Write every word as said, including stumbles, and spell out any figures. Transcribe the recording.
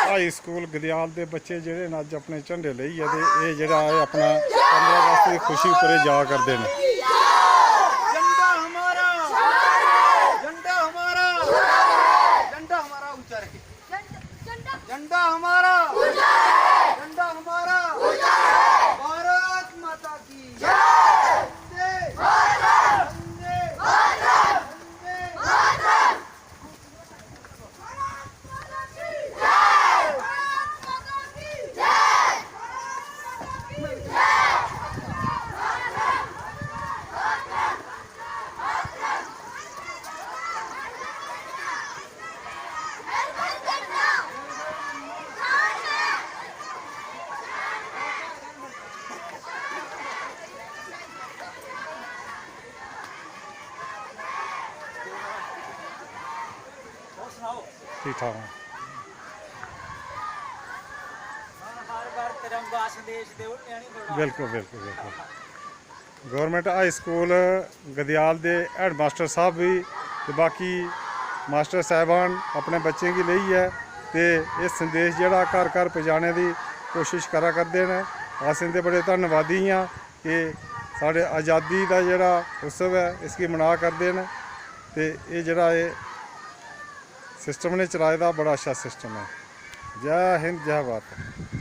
High school गदियाल दे बच्चे जेह्ड़े न, अज्ज अपने झंडे लेइयै ते एह् जेह्ड़ा ऐ, अपना पंदरां अगस्त दी खुशी उप्पर एह् जा करदे न। झंडा हमारा, झंडा हमारा, झंडा हमारा ऊंचा रहे। झंडा हमारा, झंडा हमारा, भारत माता की जय। वंदे, वंदे, वंदे। ठीक ठाक। बिल्कुल, बिल्कुल, बिल्कुल। गौरमेंट हाई स्कूल गदियाल दे हेडमास्टर साहब बी ते बाकी मास्टर साहबान अपने बच्चें गी लेइयै ते एह् संदेश जेह्ड़ा घर घर पजाने दी कोशिश करा करदे न। अस इं'दे बड़े धन्नवादी आं कि साढ़े आज़ादी दा जेह्ड़ा उत्सव ऐ, इसगी मना करदे न। ते एह् जेह्ड़ा एह् सिस्टम ने चलाए दा, बड़ा अच्छा सिस्टम ऐ। जै हिंद, जै भारत।